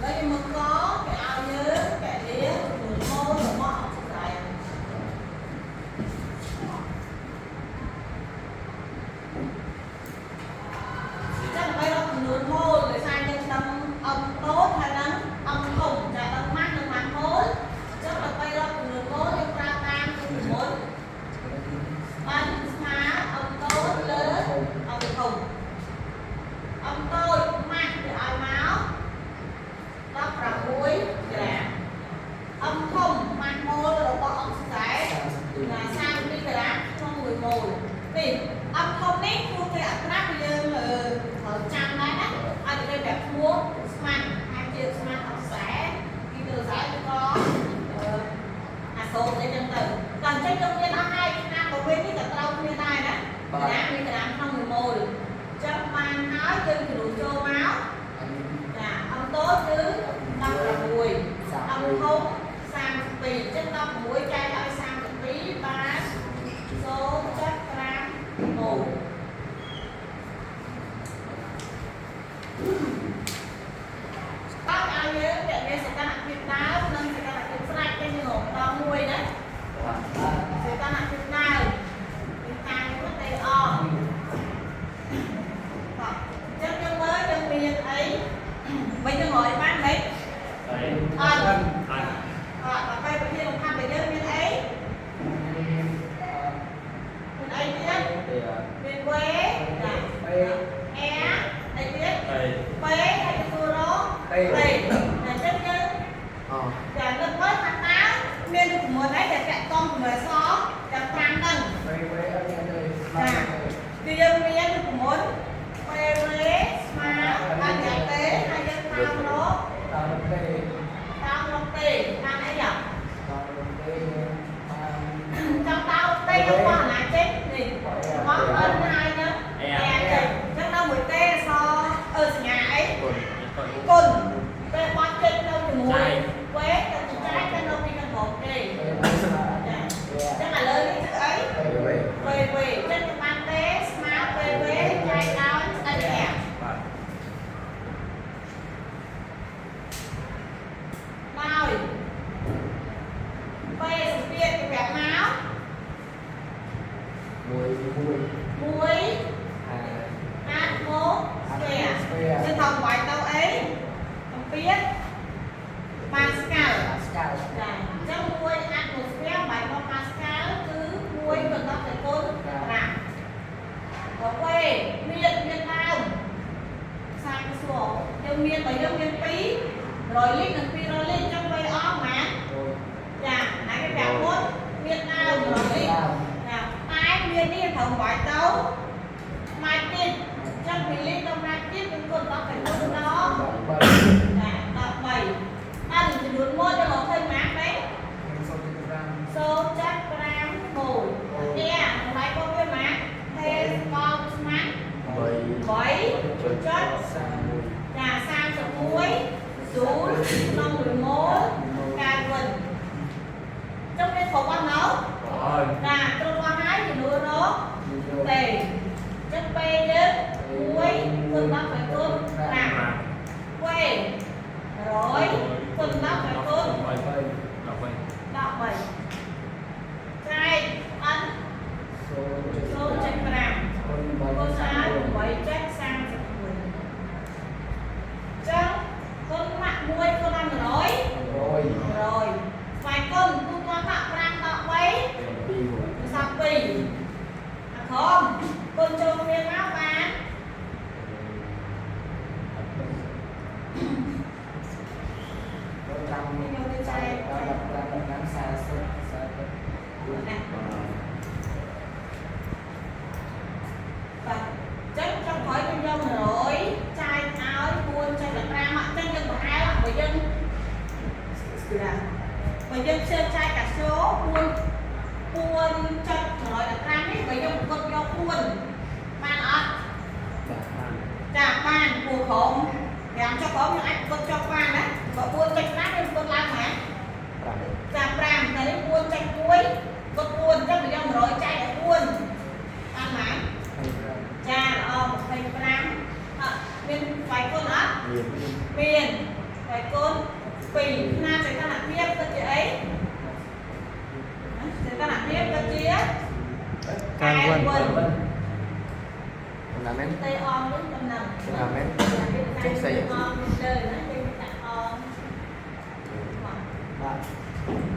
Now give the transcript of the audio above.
ឡូវយើងមកកគេឲ្យយើងកលាចំនួនម៉ូលរបស់អុកស៊ីសែន ចឹងដើម្បីរកចំនួនម៉ូលដោយសារយើងដឹង M តូចហើយនឹង M ធំចាដឹងម៉ាស់និងម៉ាស់ម៉ូលចឹងដើម្បីរកចំនួនម៉ូលយើងប្រើតាមរូបមន្តបានស្មើ M តូចលើ M ធំ M តូចម៉ាស់គេឲ្យមក16ក្រាម M ធំម៉ាស់ម៉ូលរបស់អុកស៊ីសែនណា32ក្រាមក្នុង1ម៉ូលនេះ M ធំនេះព្រោះគេអត់ត្រាស់យើងត្រូវចាំដែរណាឲ្យគេប្រាប់ឈ្មោះស្មានថាជាស្មានអុកស៊ីសែនគីដ្រូសែនឬក៏អាសូតអីចឹងទៅតែអញ្ចឹងយើងមានអស់ហើយឆ្នាំរបស់វានេះក៏ត្រូវគ្នាដែរណាក្រាមមានក្រាមក្នុង1ម៉ូលអញ្ចឹងបានហើយយើងជំនួសចូលមកចា M តូចគឺ16 M ធំ32អញ្ចឹង16ចែកឲ្យ32បាន0.5ម៉ូល បើឲ្យយើងតែមានសីតុណ្ហភាពដើមនិងសីតុណ្ហភាពស្រេចគេយើងរកម្ដងមួយណាសីតុណ្ហភាពដើមមានតាំងនោះទេអបាទអញ្ចឹងយើងមើលយើងមានអីមិនយើងរយបានមិនអត់អត់ដល់ពេលប្រធានលំហាត់របស់យើងមានអីមានអីទៀតមានវេចា អែអីទៀត P ហើយទទួលរក P អញ្ចឹងយើង ចានឹកមើលថាតើមានរូបមន្តអីដែលតាក់ទងជាមួយអក្សរទាំង5ហ្នឹងគឺយើងមានរូបមន្ត PV ស្មើអញ្ញទេហើយយើងតាមរកតាមរកទេបានអីយ៉ាចង់តោទេយើងបោះអាណាចេញនេះបោះអិនហើយហ្នឹងអែចេញអញ្ចឹងនៅមួយទេអក្សរអឺសញ្ញាអីគុណពេលបោះចេញនៅជាមួយវេទៅចែកទៅនៅពីខាងក្រោមគេចាអញ្ចឹងឥឡូវនេះគឺអី PV ចឹងបានទេស្មើ PV ចែកឲ្យ NR ដោយ P សម្ពាធគេប្រាប់មក មួយ 1 អា អាតម៉ូស្ហ្វែរយើងថងវាយទៅអីសម្ពាធប៉ាស្កាល់ចាអញ្ចឹង1អាតម៉ូស្ហ្វែរបាយមកប៉ាស្កាល់គឺ1កណ្ដោះទៅគុណ5ដល់ពេលមានមានដើម ខ្សែក្រសួងយើងមានបើយើងមាន2 100លីត្រនិង200លីត្រអញ្ចឹងបីអស់ហ្មងចាណាគេប្រាប់មុនមានដើម100លីត្រចាតែមាននេះត្រូវបាច់ទៅម៉ាច់ទៀតអញ្ចឹងពីលីត្រទៅម៉ាច់ទៀតគឺគុណ10ទៅគុណដល់ចា13ដល់ចំនួនមួយយើងរកឃើញម៉ាក់ទេ0.5ម៉ូលនេះតម្លៃរបស់វាម៉ាក់ហេស្កលស្មាត់ 3 8ចុចចា31 0ក្នុង1ម៉ូលកាយវិញចុះមានគ្រប់អស់នៅចាគ្រប់អស់ហើយចំនួនរកទេចឹងពេលយើង1គុណ10ទៅគុណ5វេ100គុណ10ទៅគុណ13ចែកអិន0.5គុណស្មើ8.31ចឹងគុណម៉ាក់1គុណដល់100 100ស្វ័យគុណទូទាត់ម៉ាក់5ដល់3 2 សល់2អាក្រមគុណចូលគ្នាមកបាន 5 នេះយកទៅចែក 15 40 40 ណាបាទចឹងចុងក្រោយយើងយក100ចែកឲ្យ4.15អញ្ចឹងយើងប្រហែលបើយើងចាបើយើងជឿចែកកាសូ4 4.115នេះបើយើងប្រកបយក4បានអត់ ចាបានពូក្រុម5ចុះក្រុមយើងអាចប្រកបចុះបានណាបើ4.5យើងប្រកបឡើងហ្មង 5 ចា5តែនេះ4.1កត់4អញ្ចឹងយើង100ចែកឲ្យ4បានហ្មងចាល្អ25អត់មានស្វ័យគុណអត់ មាន មាន ហើយគុណ2ខ្នាតសីតុណ្ហភាពទៅជាអីសីតុណ្ហភាពទៅជា កែវិន ណាមែន ទេអងនេះតំណឹង ណាមែនចេះស្អី អងទៅណាគេដាក់អង បាទ